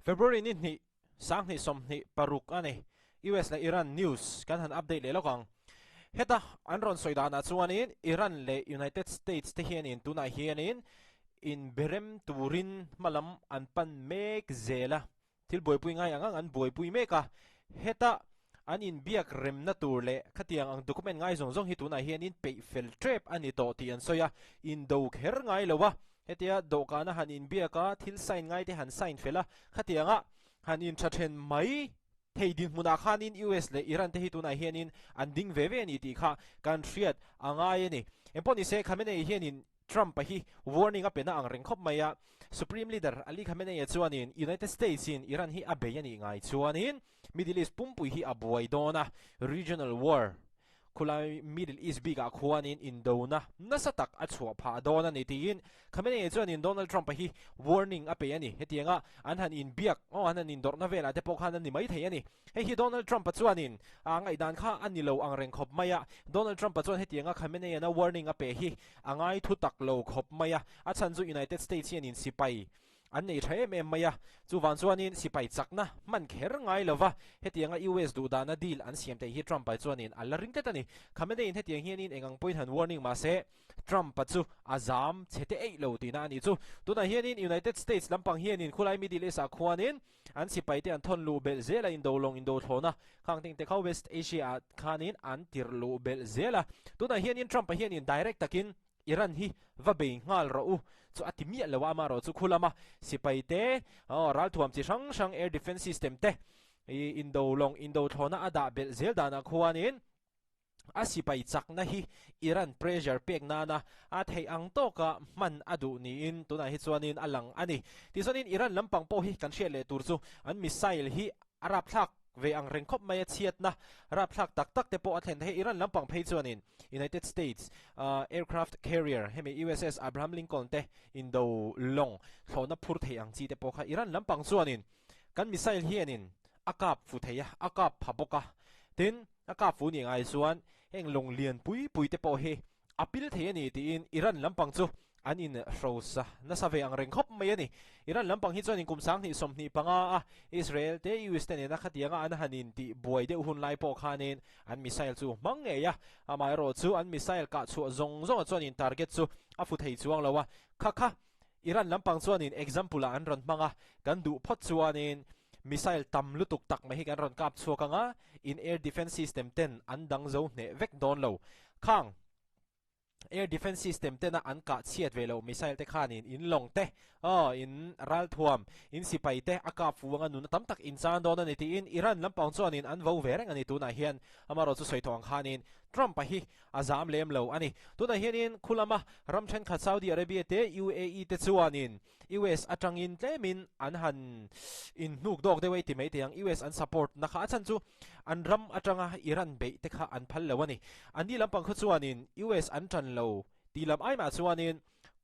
February ni hnih, 2026 a ni. US leh Iran news kan han update leh lawk ang. Heta an rawn sawi danah chuanin Iran leh United States te hianin tunah hianin inberem turin hmalam an pan mek zel a. Thil buaipui ngai ang ang an buaipui mek a, heta an inbiak remna tur leh khatiang ang document ngai zawng zawng hi tunah hianin peih fel tep a ni tawh tih an sawi a, indo kher ngai lo a, hetia dawhkana han inbiak a, thil sign ngai te han sign fel a, khatianga han intha then mai thei dinhmunah khanin US leh Iran te hi tunah hianin an ding ve ve a ni tih kha kan hriat a ngai a ni. Engpawh nise Khamenei hianin Trump-a hi warning a pe na ang reng khawp mai a, Supreme Leader Ali Khamenei-a chuanin United States-in Iran hi a bei a nih ngai chuanin Middle East pumpui hi a buai dawn a, regional war khulai Middle East bikah khuanin indona nasa tak a chhuah phah dawn a ni tiin Khamenei-a chuanin Donald Trump-a hi warning a pe a ni. Hetianga an han inbiak, aw an han indawrhna velah te pawh khan a ni maithei a ni. Hei hi Donald Trump-a chuanin a ngaihdan kha a ni lo ang reng khawp mai a. Donald Trump-a chuan hetianga Khamenei-ana warning a pe hi a ngai thu tak lo khawp mai a. A chhan chu United States hianin sipai an nei tha em em mai a. Chuvang chuanin sipai chakna hman kher ngai lo va, hetianga US duhdana deal an siam theih hi Trump-a chuanin a la ring tlat a ni. Khamenei-in hetiang hianin eng ang pawhin han warning mah se, Trump-a chu a zam chhe te eih lo tihna a nih chu. Tunah hianin United States lampang hianin khulai Middle East-ah khuanin An sipai te an thawn luh belh zel a, indo lawng indo thlawn a, khang ting te kha West Asia ah khanin an tirh luh belh zel a. Tunah hianin Trump-a hianin direct takin Iran hi va bei nghal rawh u chu a ti miah lo a, amaherawh chu khu lama sipai te ralthuam chi hrang hrang air defence system te indo lawng indo thlawna a dah belh zel danah khuanin A sipai chakna hi Iran pressure pek nana a theih ang tawka hman a duh niin tunah hi chuanin a lang a ni. Tichuanin Iran lampang pawh hi kan hriat leh tur chu an missile hi a rapthlak ve ang reng khawp mai a, chhiatna rapthlak tak tak te pawh a thlen thei. Iran lampang phei chuanin United States aircraft carrier hemi USS Abraham Lincoln te indo lawng thlawhna phur thei ang chi te pawh kha Iran lampang chuanin kan missile hianin a kap fu thei a, a kap pha bawk a. Tin, a kap fu nih ngai chuan heng lawng lian pui pui te pawh hi a pil thei a ni tiin Iran lampang chu an in hrosa nasa ve ang reng khawp mai a ni. Iran lampang hi chuan in kum 2025 a Israel te US te nena khatianga an han in tih buai deuh hun lai pawh khanin an missile chu hmang ngei a, amaherawh chu an missile kah chhuah zawng zawngah chuan in target chu a fu thei chuang lo a, kha kha Iran lampang chuanin example ah an rawn hmang a, kan duh phawt chuanin Missile tam lutuk tak mai hi kan rawn kap chhuak ang a, in air defence system ten an dang zo hneh vek dawn lo. Khang air defence system tena an kah chhiat ve loh missile te khanin in lawng te, aw, in ralthuam, in sipai te a kap fu anga nuna tam tak in chan dawn a ni tiin Iran lampang chuanin an vo ve reng a ni tunah hian. Amaherawhchu sawi tawh ang khanin Trump-a hi a zam lem lo a ni. Tunah hianin khu lama ram thenkhat Saudi Arabia te UAE te chuanin US atangin tlemin an han inhnuk dawk deuh a i ti mai thei ang. US an support na kha a chhan chu an ram atanga Iran beih te kha an phal lo a ni. Anni lampang khaw chuanin US an tan lo tih lam ai mah chuanin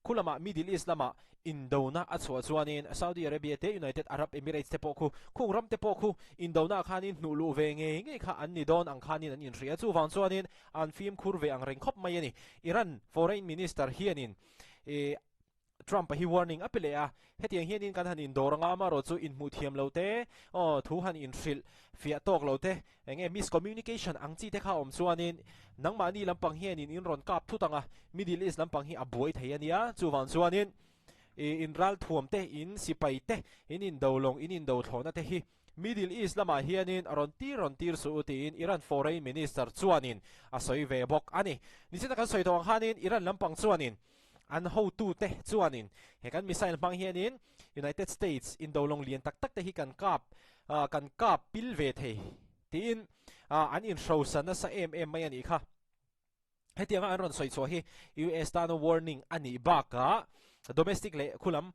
khu lamah Middle East lamah indona a chhuah chuanin Saudi Arabia te United Arab Emirates te pawh khu khung ram te pawh khu indona ah khanin hnuh luh ve ngei ngei kha an ni dawn ang khanin an inhria. Chuvang chuanin an fimkhur ve ang reng khawp mai a ni. Iran Foreign Minister hianin ih Trump-a hi warning a pe leh a, hetiang hianin kan han indawr anga amaherawh chu inhmuh thiam lo te, aw thu han inhrilh fiah tawk lo te, eng nge miscommunication ang chi te kha awm chuanin nangmahni lampang hianin in rawn kap thut ang a, Middle East lampang hi a buai thei a nia, chuvang chuanin i inralthuam te, in sipai te, in indo lawng, in indo thlawhna te hi Middle East lamah hianin a rawn tir rawn tir suh u tiin Iran Foreign Minister chuanin a sawi ve bawk a ni. Nichina kan sawi tawh ang khanin Iran lampang chuanin An hotute chuanin he kan missile hmang hianin United States indolawng lian tak tak te hi kan kap kan kap pil ve thei tiin an inhrosa nasa em em mai a nih kha. Hetianga an rawn sawi chhuah hi US tana warning a nih bakah domestic leh khulam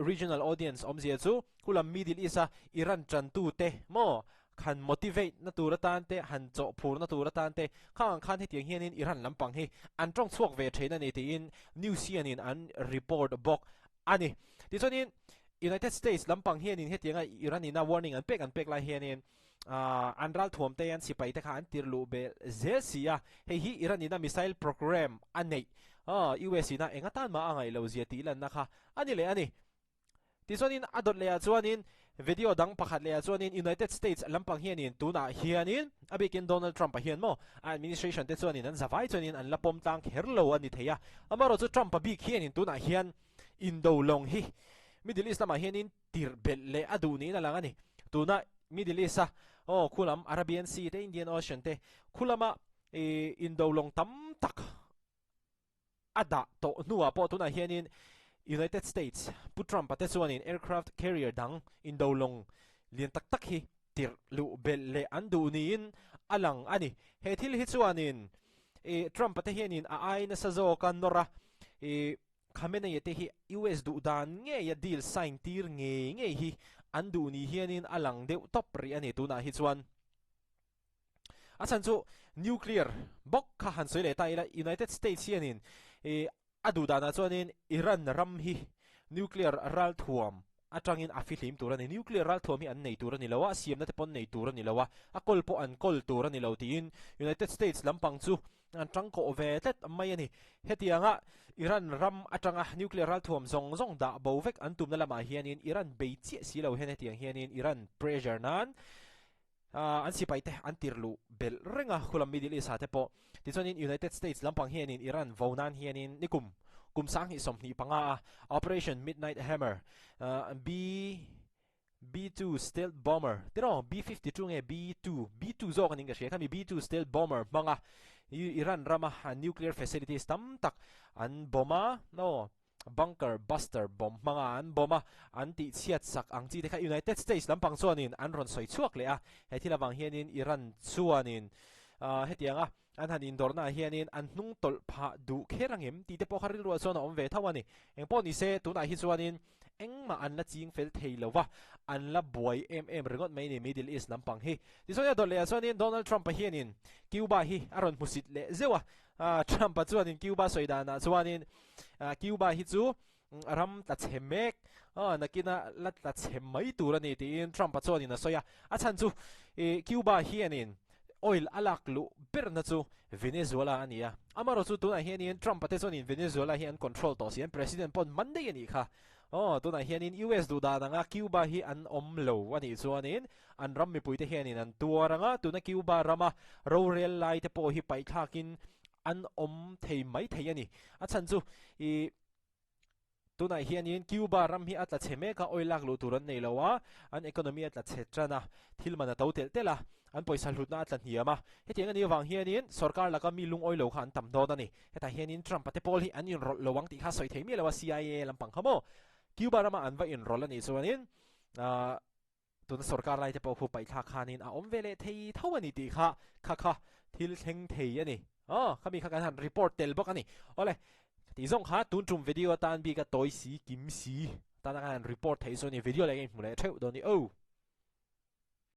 regional audience awmzia chu khulam Middle East a Iran tantute maw Han motivate na tur atan te, han chawh phur na tur atan te, khang ang khan hetiang hianin Iran lampang hi an tawng chhuak ve thin a ni tiin news hianin an report bawk a ni. Tichuanin United States lampang hianin hetianga Iran ina warning an pek an pek lai hianin an ralthuam te an sipai te kha an tir luh belh zel si a, hei hi Iran ina missile program a neih US ina eng atan mah a ngaih lo zia tih lanna kha a ni leh a ni. Tichuanin a dawt lehah chuanin Video dang pakhat lehah chuanin United States lampang hianin tunah hianin a bikin Donald Trump-a hian maw a administration te chuanin an zavai chuanin an la pawm tlang kher lo a ni thei a. Amaherawhchu Trump-a bik hianin tunah hian indo lawng hi Middle East lamah hianin tirh belh leh a duh niin a lang a ni. Tuna Middle East-a aw khulam Arabian Sea te Indian Ocean te khulama ih indo lawng tam tak a dah tawh hnuah pawh tunah hianin United States Pu Trump-a te chuanin aircraft carrier dang indo lawng lian tak tak hi tirh luh belh leh an duh niin a lang a ni. He thil hi chuanin ih Trump-a te hianin a ai nasa zawk a nawr a, ih Khamenei-a te hi US duh dan ngeia deal sign tir ngei ngei hi an duh ni hianin a lang deuh tawp rih a ni tunah hi chuan. A chhan chu nuclear bawk kha han sawi leh ta ila United States hianin ih a duh danah chuanin Iran ram hi nuclear ralthuam atangin a fihlim tur a ni. Nuclear ralthuam hi an nei tur a ni lo a, siamna te pawh an nei tur a ni lo a, a kawl pawh an kawl tur a ni lo tiin United States lampang chu an tangkawh ve tlat mai a ni. Hetianga Iran ram atanga nuclear ralthuam zawng zawng dah bo vek an tumna lamah hianin Iran bei chiah si lo hian hetiang hianin Iran pressure nan an sipai te an tir luh belh reng a, khulam Middle East ah te pawh. Tichuanin United States lampang hianin Iran vo nan hianin nikum kum 2025 a Operation Midnight Hammer, B B-2 stealth bomber, tiraw B-52 nge B-2, B-2 zawk anin ka hria khami B-2 stealth bomber hmanga Iran rama nuclear facilities tam tak an bomb a, no. Bunker Buster bomb hmanga an bomb a, an tih chhiat sak ang chi te kha United States lampang chuanin an rawn sawi chhuak leh a. He thil avang hianin Iran chuanin hetianga an han indawrnaah hianin an hnung tawlh phah duh kher angem tih te pawh kha rilruah chuan a awm ve tho a ni. Engpawh ni se tunah hi chuanin engmah an la ching fel thei lo va, an la buai em em ringawt mai a ni Middle East lampang hi. Tichuan a dawt lehah chuanin Donald Trump-a hianin Cuba hi a rawn hmusit leh zeuh a, Trump-a chuanin Cuba sawi danah chuanin Cuba hi chu ram tla chhe mek, nakina la tla chhe mai tur a ni tiin Trump-a chuanin a sawi a. A chhan chu Cuba hianin oil a lak luh berna chu Venezuela a ni a. Amaherawhchu tunah hianin Trump-a te chuanin Venezuela hi an control tawh si, an president pawh an man daih a nih kha. Aw, tunah hianin US duh dan anga Cuba hi an awm lo a nih chuanin an ram mipuite hianin an tuar anga tuna Cuba rama rorel lai te pawh hi paihthlakin an awm thei mai thei a ni. A chhan chu ih tunah hianin Cuba ram hi a tla chhe mek a, oil lak luh tur an nei lo a, an economy a tla chhe tan a, thil man a to telh telh a, an pawisa hlutna a tla hniam a. Hetiang a nih avang hianin sorkar laka mi lungawi lo kha an tam dawn a ni. Hetah hianin Trump-a te pawl hi an inrawlh lo ang tih kha sawi thei miah lo a, CIA lampang kha maw Cuba rama an va inrawlh a nih chuanin ah Tuna sorkar laite pawh khu paihthlak khanin a awm ve leh thei tho a ni tih kha kha kha thil thleng thei a ni. Aw, khami kha kan han report tel bawk a ni. Awle, tih zawng kha tun tum video atan bik a tawi si kim si tana kan han report theih chu a ni. Video leh ka inhmu leh theuh dawn ni. Oh!